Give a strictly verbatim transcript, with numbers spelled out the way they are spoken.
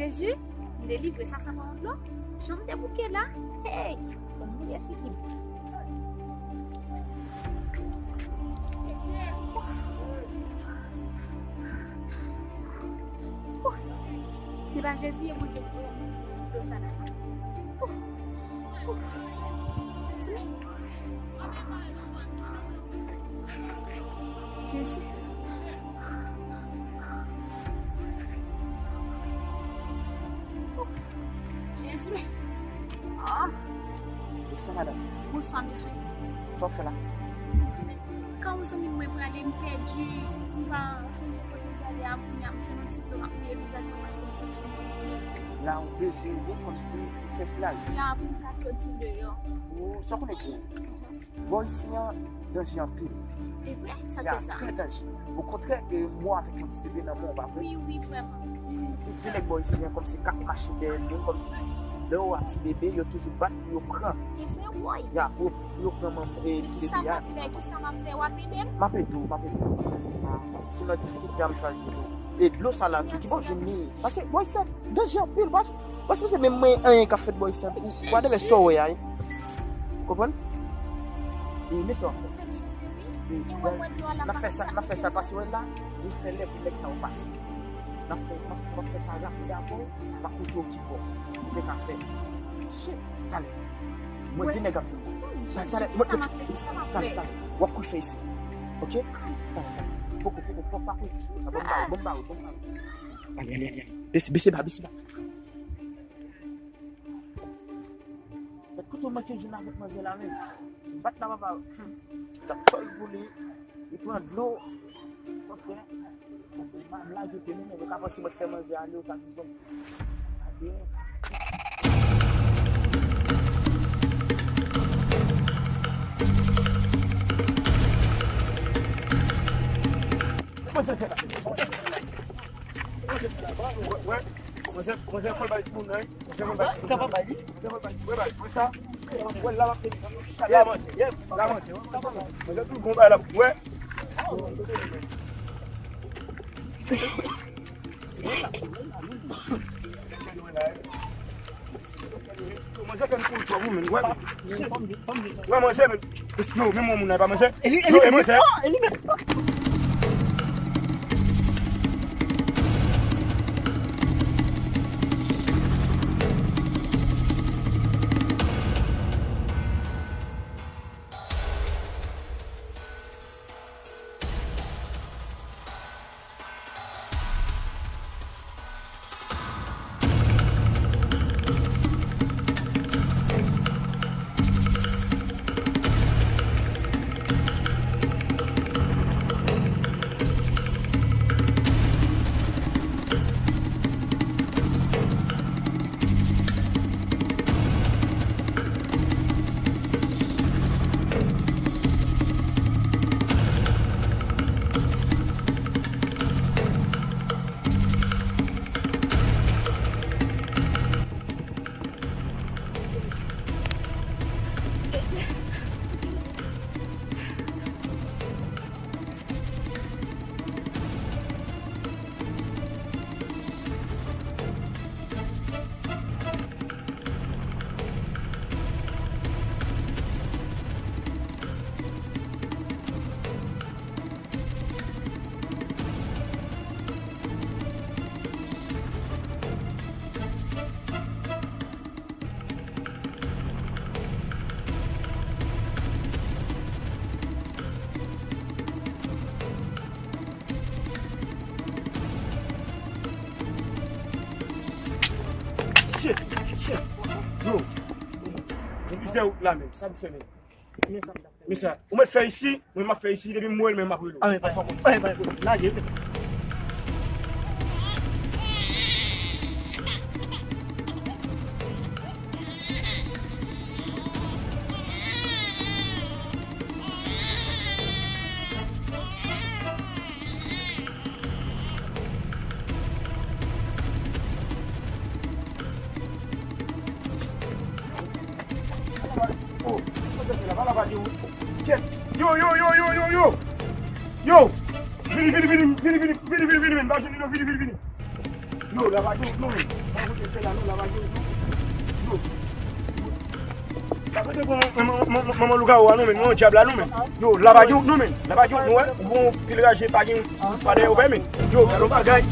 Jezi, m delivre, sa sanble yon dlo. Jan m debouke la, hey, bon, m mouye figi m. Se pa Jezi e Bondye ki voye m ti dlo sa la. Jezi. Jezi. Ah. Bonswa, madanm. Bonswa, mesye. Sa w fè la? Ka w zanmi mwen prale, m pèdi, m pa sonje kote m prale a, kounye a m jwenn yon ti dlo, m ap mouye vizaj mwen paske m santi m manke. La, ou bezwen dlo kòmsi pou fè soulaje. Ya, pou m ka soti deyò. Ou, sa w konnen byen. Bò isi an, danje anpil. E vre? Sa k fè sa? Ya, trè danje. Okontrè, e, mò avèk yon ti bebe nan men w, pa vre? Wi, wi, vrèman. E, gen de nèg bò isi an, kòmsi k ap mache dèyè moun, kòmsi lè yo wè ti bebe, yo toujou bat pou yo pran. E vre, woy. Ya, pou, pou yo pran manman, e, ti bebe a. Men kisa m ap fè? Kisa m ap fè? W ap ede m? M ap ede w, m ap ede w. Paske se sa, paske se nan difikilte a m chwazi dlo. E dlo sa la, ki, ki bò jwenn li? Paske bò isi an, danje anpil, paske Paske se menm mwen anyen k ap fèt bò isi an. Ou, ou pa te wè sa w wè a, wi. Ou konprann? E, men sa w ap fè. E, n ap fè sa, n ap fè sa, pase wè la, nou fè lè pou nèg sa yo pase. N ap fè, n ap, n ap fè sa rapid avè w, m ap montre w ki bò. Ou te ka fè. Shit, talè. Mwen gen nèg ap vin. Talè, talè, mwen, talè, talè. W ap kouri fè isi. Ok? Talè, talè. Poko, poko, poko, pa kouri. Bon, ba, bon, ba, bon, ba. Ale, ale, ale, ale. Bese, bese ba, bese ba. Mèt kote w manke jwenn avèk manzè la menm. Si m pa t la, papa, hmm, t ap fè l pou li. Li pran dlo. Ok. M lage ke nou, men ou ka panse mwen fè manzè ale, ou ta vin konn. Ade. Kòman sa fè la? Wè, wè. Manzè, manzè fò l bay timoun nan, wi. Manzè fò l bay timoun nan. Manzè fò l bay, wè, bay, wè sa. Wè, la, la, manzè. La, manzè. Manzè tou bon bay la, wè. Manzè fè m kouri twòp, wi, men. Wè, wè, manzè, men. Yo, men moun nan, e pa manzè. Yo, e manzè. Shit, shit. Yo. Depi se ou la menm, sa m fè menm. Mesye, ou mèt fè isi, mwen m ap fè isi, depi m wè l, men m ap rele w. Anyen pa, anyen pa, lage. Oh, sa fè la, pa la pa di ou. Kèt. Yo, yo, yo, yo, yo, yo. Yo. Vini, vini, vini, vini, vini, vini, vini, vini, vini, pa jwenn li non, vini, vini, vini. Yo, la pa gen non, men. Mwen kote se la, non, la pa gen non. Yo. Pa kote bon, manman lougawou a, non, men, non, dyab la, non, men. Yo, la pa gen non, men. La pa gen non, wè. Bon, pil raje, pa gen, pa dèyè, wè, men. Yo, gade yon bagay.